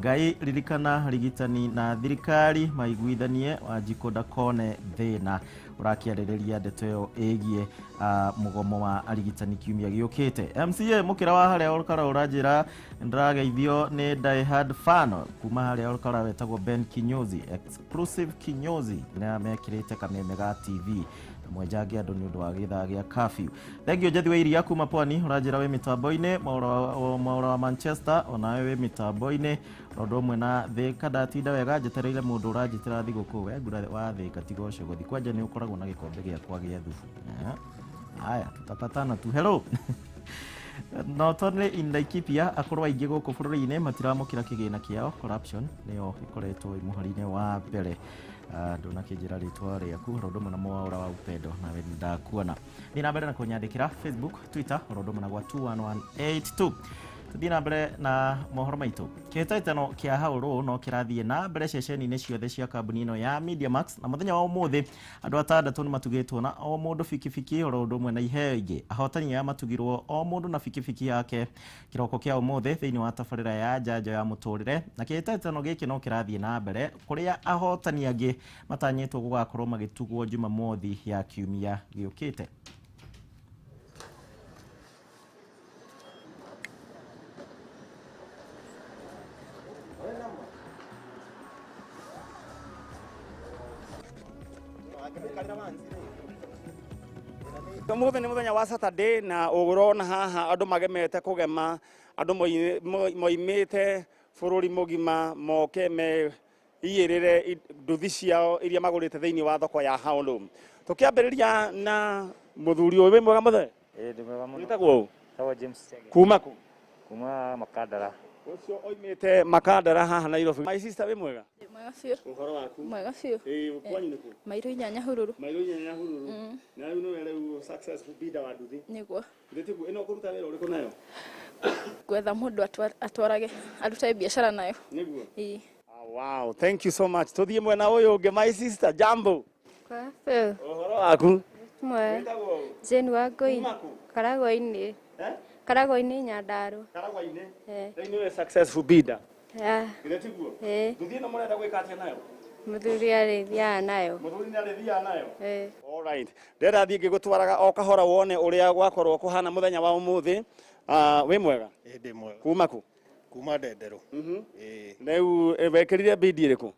Ngai ririkana rigitani na thirikari maiguithanie Wanjikũ ndakone thĩna. Ũrakĩarĩrĩria ndeto ĩyo ĩgiĩ mũgomo wa arigitani kiumia gĩũkĩte. MCA mũkĩra wa harĩa Olkara ũranjĩra ndĩrageithio nĩ Die Hard fan kuma harĩa Olkara wetagwo Ben Kinyozi, exclusive Kinyozi, na mekĩrĩte kameme ga TV na mwenjange andũ nĩ ũndũ wa gĩthaa gĩa curfew. Thengiũ Njethi wa Iria kuma Pwani ũranjĩra wĩ mĩtambo-inĩ, Mwaũra wa Manchester onawe wĩ mĩtambo-inĩ, ũndũ ũmwe na Thĩka ndatinda wega njetereire mũndũ ũranjĩtĩra thigũkũ we ngura wa Thĩka tiga ũcio gũthi kwanja nĩ ũkoragwo na gĩkombe gĩakwa gĩa thubu. Haya, tutapatana tu. Hello. Not only in Laikipia, akorwo aingĩ gũkũ bũrũri-inĩ matiramũkĩra kĩgĩna kĩao, corruption nĩyo ĩkoretwo ĩ mũhari-inĩ wa mbere. Ndũnakĩnjĩra rĩtwa rĩaku oro ũndũ ũmwe na Mwaũra wa Upendo, nawe ndakuona. Thiĩ na mbere na kũnyandĩkĩra Facebook, Twitter oro ũndũ ũmwe na gwa 21182. Tũthiĩ na mbere na mohoro maitũ. Kĩhĩtahĩtano kĩa haũrũ no kĩrathiĩ na mbere ceceni-inĩ ciothe cia kambuni ĩno ya Mediamax, na mũthenya wa ũmũthĩ andũ atandatũ nĩ matugĩtwo na o mũndũ bikibiki oro ũndũ ũmwe na iheo ingĩ. Ahotani aya matugirwo o mũndũ na bikibiki yake kĩroko kĩa ũmũthĩ thĩinĩ wa tabarĩra ya njanjo ya mũtũrĩre, na kĩhĩtahĩtano gĩkĩ no kĩrathiĩ na mbere kũrĩa ahotani angĩ matanyĩtwo gũgakorwo magĩtugwo Jumamothi ya kiumia gĩũkĩte. Ũmũthĩ nĩ mũthenya wa Saturday na ũrona haha andũ magemete kũgema, andũ moimĩte bũrũri mũgima moke meiyĩrĩre nduthi ciao iria magũrĩte thĩinĩ wa thoko ya Haũndũ. Tũkĩambĩrĩria na mũthuri ũyũ, wĩ mwega mũthee? Ĩĩ ndĩ mwega mũno. Wĩtagwo ũ? Wĩtagwo James Chege. Kuma kũ? Kuma Makandara. Ũcio oimĩte Makandara haha Nairobi. My sister, wĩ mwega? Ndĩ mwega biũ. Ũhoro waku? Mwega biũ. Ĩĩ, kwanyu nĩ kũ? Mairũ inya Nyahururu. Mairũ inya Nyahururu. Na rĩu nĩwe rĩu successful bidder wa nduthi. Nĩguo. Ndĩtiguo ĩno ũkũruta wĩra ũrĩkũ nayo? Gwetha mũndũ atwarage, arutage biacara nayo. Nĩguo? Ĩĩ. Ah, wow, thank you so much. Tũthiĩ mwena ũyũ ũngĩ, my sister, jambo. Kwa biũ. Ũhoro waku? Mwega. Wĩtagwo ũ? Jane Wangũi. Kuma kũ? Karagwa-inĩ. Eh? Karagwa-inĩ Nyandarua. Karagwa-inĩ? Eh. Rĩu nĩwe successful bidder. Yeah. Githĩ tiguo? Eh. Nduthi ĩno mũrenda gwĩka atĩa nayo? Mũthuri arĩthiaga nayo. Mũthuri nĩ arĩthiaga nayo? Eh. All right. Ndĩrenda thiĩ ngĩgũtwaraga o kahora wone ũrĩa gwakorwo kũhana mũthenya wa ũmũthĩ. Wĩ mwega? Ĩĩ ndĩ mwega. Kuma kũ? Kuma Ndenderũ. Ĩĩ. Rĩu wekĩrire bidi ĩrĩkũ?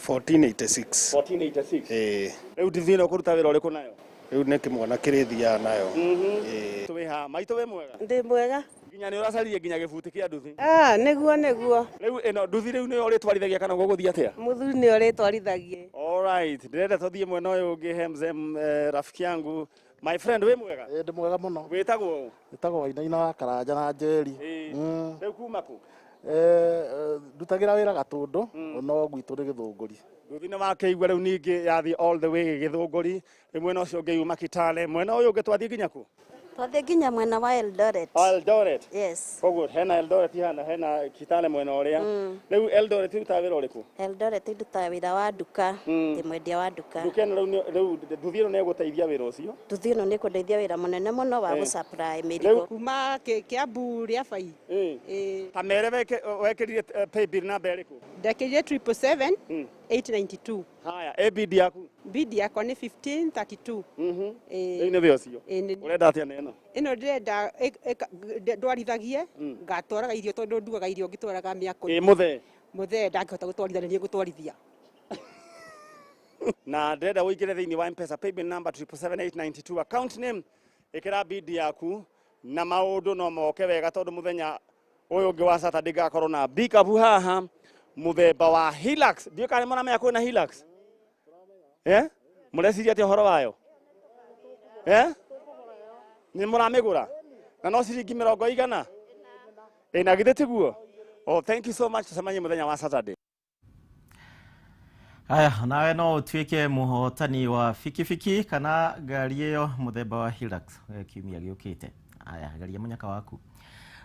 1486. 1486. Ĩĩ. Rĩu nduthi ĩno ũkũruta wĩra ũrĩkũ nayo? Rĩu nĩ kĩmwana kĩrĩthiaga nayo. Ĩĩ. Twĩ haha. Maitũ wĩ mwega? Ndĩ mwega. Nginya nĩ ũracaririe nginya gĩbuti kĩa nduthi. Ah, nĩguo nĩguo. Rĩu ĩno nduthi rĩu nĩyo ũrĩtwarithagia kana gũgũthiĩ atĩa? Mũthuri nĩwe ũrĩtwarithagia. All right. Ndĩrenda tũthiĩ mwena ũyũ ũngĩ he mzee, rafiki yangu. My friend, wĩ mwega? Ĩĩ ndĩ mwega mũno. Wĩtagwo ũ? Wĩtagwo Wainaina wa Karanja na Njeri. Ĩĩ. Rĩu kuma kũ? Ndutagĩra wĩra Gatũndũ, no gwitũ nĩ Gĩthũngũri. Nduthi nĩ wakĩigua rĩu ningĩ yathiĩ all the way Gĩthũngũri. Rĩu mwena ũcio ũngĩ yuma Kitale. Mwena ũyũ ũngĩ twathiĩ nginya kũ? Twathiĩ nginya mwena wa Eldoret. Oh, Eldoret? Yes. Koguo hena Eldoret hana, hena Kitale mwena ũrĩa. Rĩu Eldoret irutaga wĩra ũrĩkũ? Eldoret ndutaga wĩra wa nduka, ndĩ mwendia wa nduka. Nduka ĩno rĩu nduthi ĩno nĩ ĩgũteithia wĩra ũcio? Nduthi ĩno nĩ ĩkũndeithia wĩra mũnene mũno wa gũ-supply mĩrigo. Kuma Kiambu Rĩabai. Ta mere wekĩrire pay bill namba ĩrĩkũ? Ndekĩrire triple seven, eight ninety two. Haya, A B D yaku? B D yakwa nĩ 1532. Rĩu nĩ wĩ ũcio? Ĩĩ, nĩ- Ũrenda atĩa na ĩno? Ĩno ndĩrenda ndwarithagie, ngatwaraga irio tondũ ndugaga irio ngĩtwaraga mĩako. Ĩ, mũthee? Mũthee ndangĩhota gũtwarithia, nĩ niĩ ngũtwarithia. Na ndĩrenda ũingĩre thĩinĩ wa M-Pesa paybill number triple seven eight ninety two, account name, ĩkĩra B D yaku na maũndũ no moke wega tondũ mũthenya ũyũ ũngĩ wa Saturday ngakorwo na pickup haha mũthemba wa Hilux. Ndiũĩ kana nĩ mũramenya kwĩna Hilux? Mũreciria atĩa ũhoro wayo? Nĩ mũramĩgũra? Na no ciringi mĩrongo igana? Na githĩ tiguo? Oh, thank you so much. Tũcemanie mũthenya wa Saturday. Haya, nawe no ũtuĩke mũhotani wa bikibiki kana ngari ĩyo mũthemba wa Hilux kiumia gĩũkĩte. Haya, geria mũnyaka waku.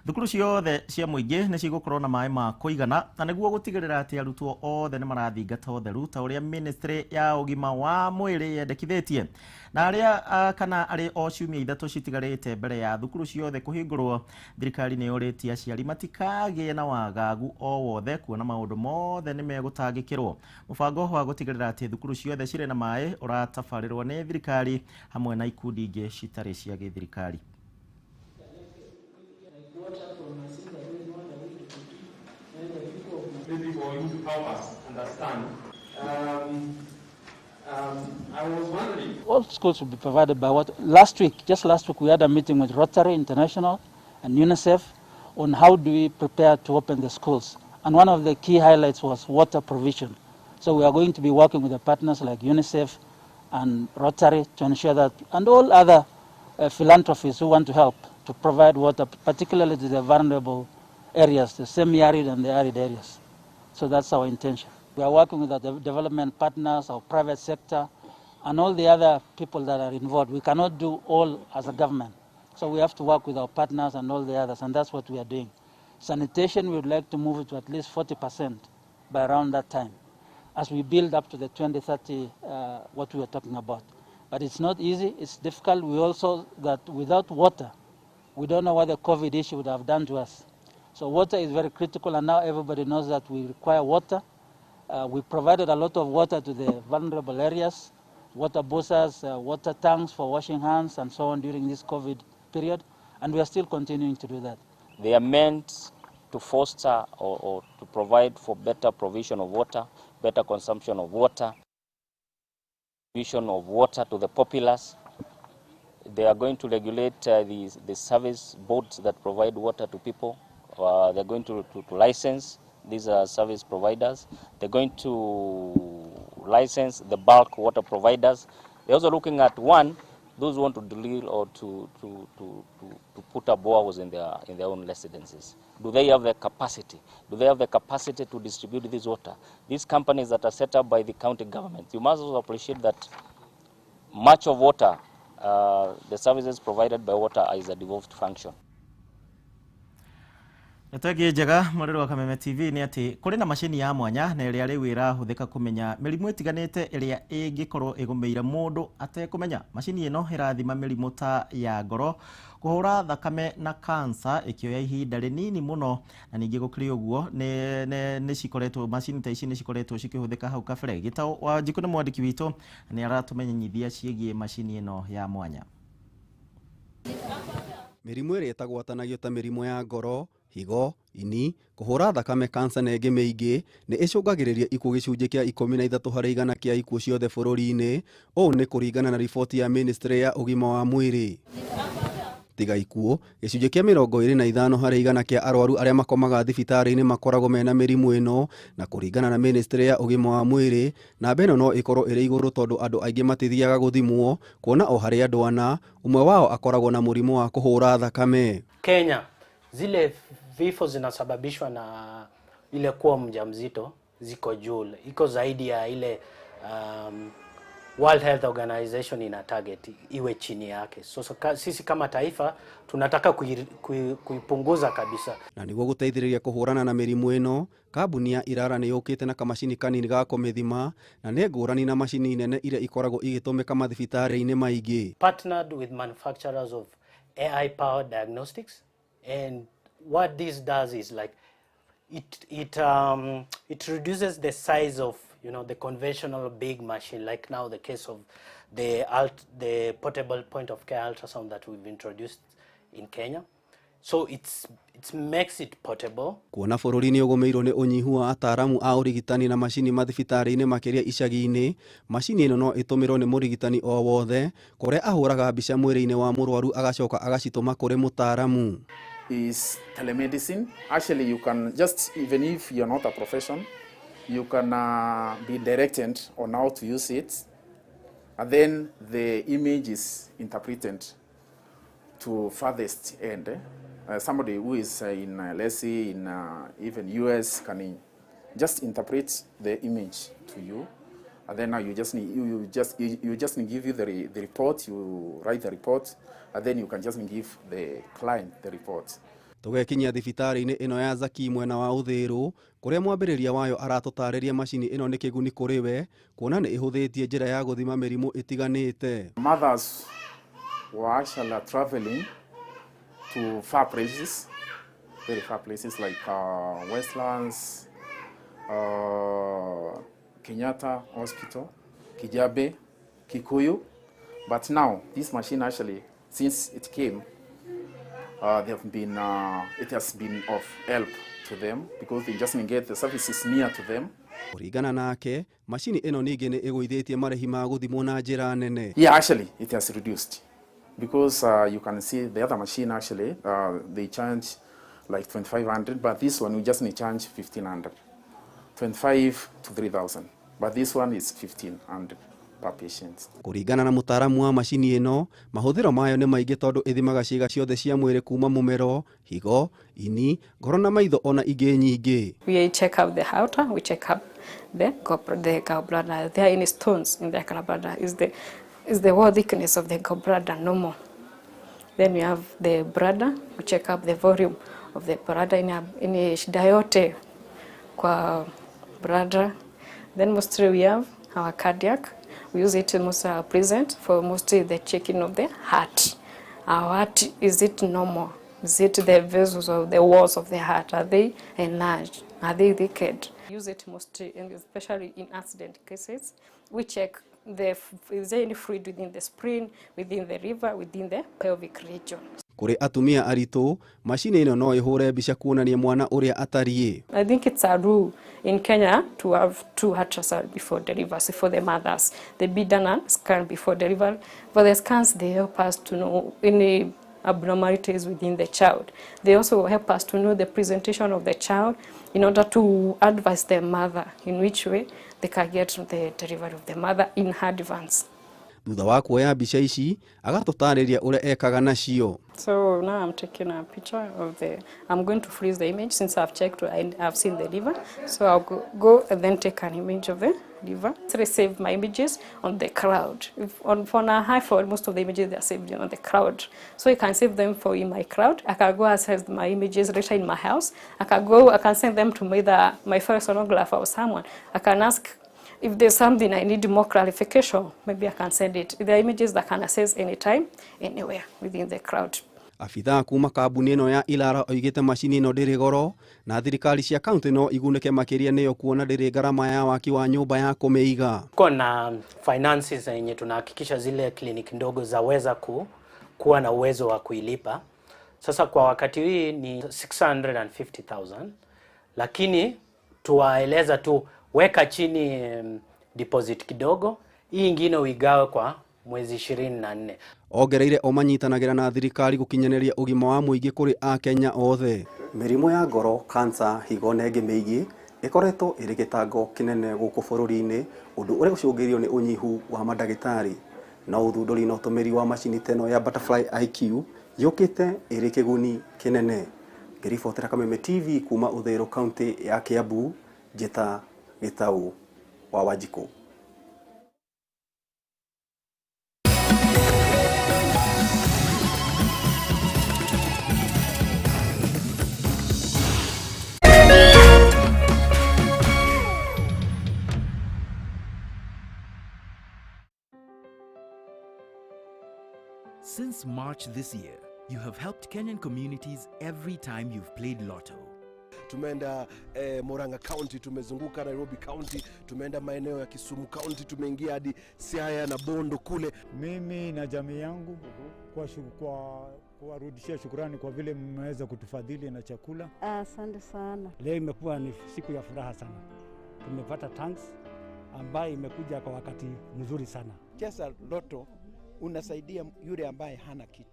Thukuru ciothe cia mũingĩ nĩ cigũkorwo na maĩ ma kũigana na nĩguo gũtigĩrĩra atĩ arutwo othe nĩ marathingata ũtheru ta ũrĩa ministry ya ũgima wa mwĩrĩ yendekithĩtie. Na arĩa kana arĩ o ciumia 3 citigarĩte mbere ya thukuru ciothe kũhingũrwo, thirikari nĩ yũrĩtie aciari matikagĩe na wagagu o wothe kuona maũndũ mothe nĩ megũtangĩkĩrwo. Mũbango wa gũtigĩrĩra atĩ thukuru ciothe cirĩ na maĩ ũratabarĩrwo nĩ thirikari hamwe na ikundi ingĩ citarĩ cia gĩthirikari. Maybe for you to help us understand. I was wondering. All schools will be provided by what? Last week, just last week, we had a meeting with Rotary International and UNICEF on how do we prepare to open the schools. And one of the key highlights was water provision. So we are going to be working with the partners like UNICEF and Rotary to ensure that, and all other philanthropists who want to help to provide water, particularly to the vulnerable areas, the semi-arid and the arid areas. So that's our intention. We are working with our development partners, our private sector, and all the other people that are involved. We cannot do all as a government. So we have to work with our partners and all the others, and that's what we are doing. Sanitation, we would like to move it to at least 40% by around that time, as we build up to the 2030, what we are talking about. But it's not easy, it's difficult. We also, that without water, we don't know what the COVID issue would have done to us. So water is very critical, and now everybody knows that we require water. We provided a lot of water to the vulnerable areas, water boosters, water tanks for washing hands and so on during this COVID period, and we are still continuing to do that. They are meant to foster or to provide for better provision of water, better consumption of water, provision of water to the populace. They are going to regulate the service boards that provide water to people. They're going to license these service providers. They're going to license the bulk water providers. They're also looking at, one, those who want to drill or to put up boreholes in their own residences. Do they have the capacity? Do they have the capacity to distribute this water? These companies that are set up by the county government, you must also appreciate that much of water, the services provided by water is a devolved function. Ndeto ĩngĩ njega mwĩrori wa Kameme TV nĩ atĩ kũrĩ na macini ya mwanya na ĩrĩa rĩu ĩrahũthĩka kũmenya mĩrimũ ĩtiganĩte ĩrĩa ĩngĩkorwo ĩgũmĩire mũndũ atekũmenya. Macini ĩno ĩrathima mĩrimũ ta ya ngoro, kũhũra thakame na kansa ĩkĩoya ihinda rĩnini mũno, na ningĩ gũkĩrĩ ũguo nĩ cikoretwo macini ta ici nĩ cikoretwo cikĩhũthĩka hau kabere. Gĩtaũ wa Njikũ nĩ mwandĩki witũ nĩ aratũmenyithia ciĩgiĩ macini ĩno ya mwanya. Mĩrimũ ĩrĩa ĩtagwatanagio ta mĩrimũ ya ngoro, higo, ini, kũhũra thakame, kansa na ĩngĩ mĩingĩ nĩ ĩcũngagĩrĩria ikuũ gĩcunjĩ kĩa 13 harĩ igana kĩa ikuũ ciothe bũrũri-inĩ. Ũũ nĩ kũringana na riboti ya ministry ya ũgima wa mwĩrĩ. Tiga ikuũ, gĩcunjĩ kĩa 25 harĩ igana kĩa arwaru arĩa makomaga thibitarĩ-inĩ makoragwo mena mĩrimũ ĩno, na kũringana na ministry ya ũgima wa mwĩrĩ, namba ĩno no ĩkorwo ĩrĩ igũrũ tondũ andũ aingĩ matithiaga gũthimwo, kuona o harĩ andũ ana ũmwe wao akoragwo na mũrimũ wa kũhũra thakame. Kenya zile vifo zinasababishwa na ile kuwa mjamzito ziko juu, iko zaidi ya ile World Health Organization ina target iwe chini yake. So sisi kama taifa tunataka kuipunguza kabisa. Na nĩguo gũteithĩrĩria kũhũrana na mĩrimũ ĩno, kambuni ya Irara nĩ yũkĩte na kamacini kanini ga kũmĩthima, na nĩ ngũrani na macini nene iria ikoragwo igĩtũmĩka mathibitarĩ-inĩ maingĩ. Partnered with manufacturers of AI powered diagnostics, and what this does is like it reduces the size of, you know, the conventional big machine, like now the case of the portable point of care ultrasound that we've introduced in Kenya. So it makes it portable. Kuona bũrũri nĩ ũgũmĩirwo nĩ ũnyihu wa ataaramu a ũrigitani na macini mathibitarĩ-inĩ makĩria icagi-inĩ, macini ĩno no ĩtũmĩrwo nĩ mũrigitani o wothe kũrĩa ahũraga mbica mwĩrĩ-inĩ wa mũrwaru agacoka agacitũma kũrĩ mũtaaramu. Is telemedicine. Actually, you can just, even if you're not a profession, you can be directed on how to use it, and then the image is interpreted to farthest end. Somebody who is in, let's say, in even US can just interpret the image to you, and then now you just need, you just give you the report. You write the report, and then you can just give the client the report. Tũgekinyia thibitarĩ-inĩ ĩno ya Zaki mwena wa Uthiru kũrĩa mwambĩrĩria wayo aratũtarĩria macini ĩno nĩ kĩguni kũrĩ we kuona nĩ ĩhũthĩtie njĩra ya gũthima mĩrimũ ĩtiganĩte. Mothers were actually traveling to far places, very far places like Westlands, Kenyatta Hospital, Kijabe, Kikuyu. But now this machine actually, since it came, it has been of help to them because they just get the services near to them. Kũringana nake, macini ĩno ningĩ nĩ ĩgũithĩtie marĩhi ma gũthimwo na njĩra nene. Yeah, actually it has reduced because you can see the other machine actually they charge like 2,500, but this one we just need charge 1,500, 25 to 3,000, but this one is 1,500 per patient. Kũringana na mũtaaramu wa macini ĩno, mahũthĩro mayo nĩ maingĩ tondũ ĩthimaga ciĩga ciothe cia mwĩrĩ kuma mũmero, higo, ini, ngoro na maitho ona ingĩ nyingĩ. We check out the aorta, we check up the gallbladder. There are any stones in the gallbladder? Is the wall thickness of the gallbladder normal? Then we have the bladder, we check up the volume of the bladder in shida yote kwa bladder. Then mostly we have our cardiac. We use it most present for mostly the checking of the heart. Our heart, is it normal? Is it the vessels of the walls of the heart? Are they enlarged? Are they thickened? Use it mostly, and especially in accident cases. We check is there any fluid within the spleen, within the liver, within the pelvic region. Kũrĩ atumia aritũ, macini ĩno no ĩhũre mbica kuonania mwana ũrĩa atariĩ. I think it's a rule in Kenya to have 2 ultrasound before delivery for the mothers. They be done a scan before delivery. For the scans, they help us to know any abnormalities within the child. They also help us to know the presentation of the child in order to advise the mother in which way they can get the delivery of the mother in advance. Thutha wa kuoya mbica ici agatũtarĩria ũrĩa ekaga nacio. So now I'm taking a picture of the, I'm going to freeze the image since I've checked and I've seen the liver. So I'll go and then take an image of the liver. So I save my images on the cloud. If on for an iPhone, most of the images they are saved on the cloud. So you can save them for in my cloud. I can go access my images later in my house. I can send them to my first sonographer or someone. I can ask if there's something I need more clarification, maybe I can send it. There are images that can access anytime, anywhere within the crowd. Abithaa kuma kambuni ĩno ya Ilara oigĩte macini ĩno ndĩrĩ goro na thirikari cia kaunti no igunĩke makĩria nĩyo kuona ndĩrĩ gharama ya waki wa nyũmba ya kũmĩiga. Tuko na finances yenye tunahakikisha zile kliniki ndogo zaweza kuwa na uwezo wa kuilipa. Sasa kwa wakati hii ni 650,000, lakini tuwaeleza tu weka chini deposit kidogo, hii ingine uigawe kwa mwezi 24. Ongereire o manyitanagĩra na thirikari gũkinyanĩria ũgima wa mũingĩ kũrĩ Akenya othe. Mĩrimũ ya ngoro, kansa, higo na ĩngĩ mĩingĩ ĩkoretwo ĩrĩ gĩtango kĩnene gũkũ bũrũri-inĩ, ũndũ ũrĩa ũcũngĩrĩirio nĩ ũnyihu wa mandagĩtarĩ. No ũthundũri na ũtũmĩri wa macini ta ĩno ya Butterfly IQ yũkĩte ĩrĩ kĩguni kĩnene. Ngĩribotera Kameme TV kuma Uthiru kaunti ya Kiambu, Njĩta Gĩtaũ wa Wanjikũ. Since March this year, you have helped Kenyan communities every time you've played Lotto. Tumeenda Murang'a County, tumezunguka Nairobi County, tumeenda maeneo ya Kisumu County, tumeingia hadi Siaya na Bondo kule. Mimi na jamii yangu kwa kuwarudishia shukrani kwa vile mmeweza kutufadhili na chakula. Asante sana. Leo imekuwa ni siku ya furaha sana. Tumepata tanks ambayo imekuja kwa wakati mzuri sana. Cheza Lotto unasaidia yule ambaye hana kitu.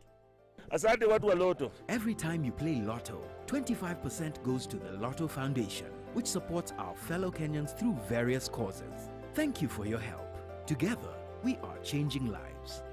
Asante watu wa Lotto. Every time you play Lotto, 25% goes to the Lotto Foundation, which supports our fellow Kenyans through various causes. Thank you for your help. Together, we are changing lives.